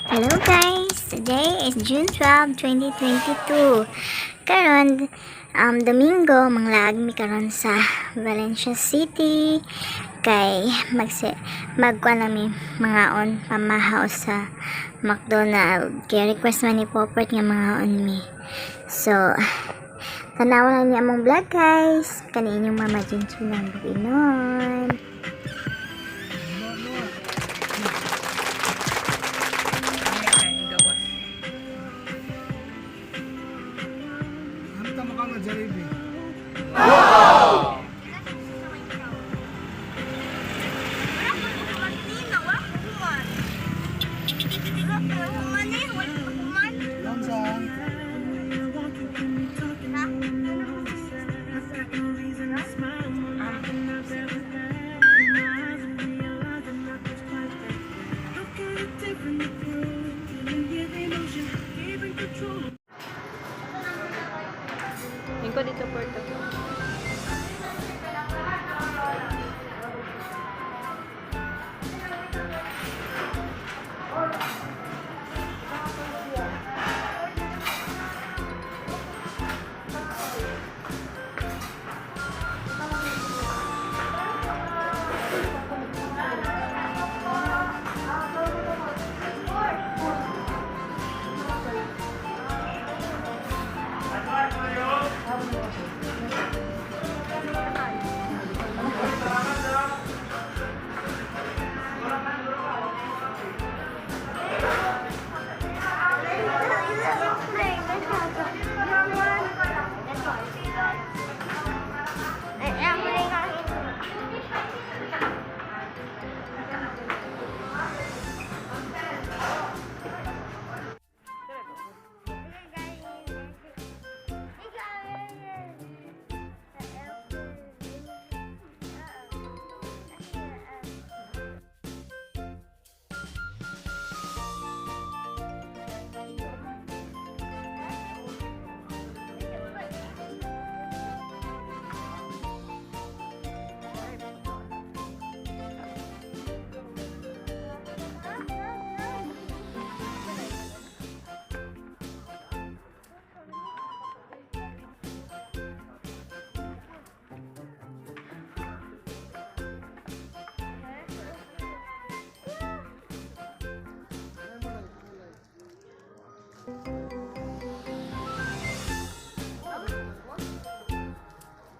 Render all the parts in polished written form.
Hello guys! Today is June 12, 2022. Karon, Domingo, manglaag mi karon sa Valencia City kay magse magkuan nami mangaon pamahaw sa McDonald. Kay request man ni Popert nga mangaon mi. So, tanawa lang niya among vlog, guys. Kani inyong Mama Junjun ng Bukidnon. Gawas. Ano tama ka nga, Jollibee? Lang sa. Lingko dito, Porto.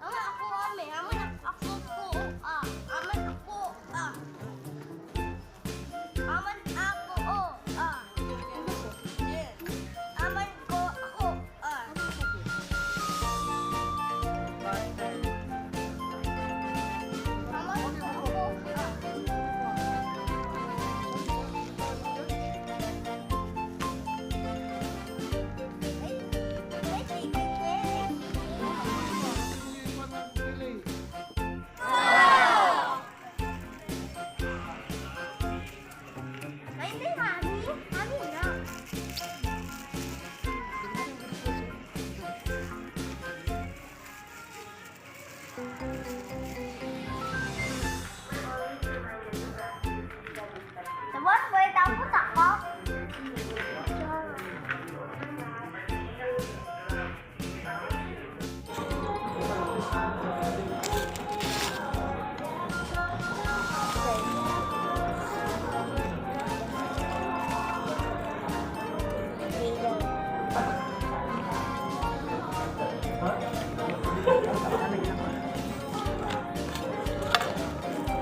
Ako ame, aman ako ko ah, aman ako ah. Aman ako o ah. Aman ko ako ah. Butter. Aman ko ako ah. Ay, ay, ay, ay. Ay, hindi, mami. Mami na. Tapos, wait, tapos ako.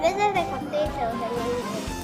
This is a potato that you eat.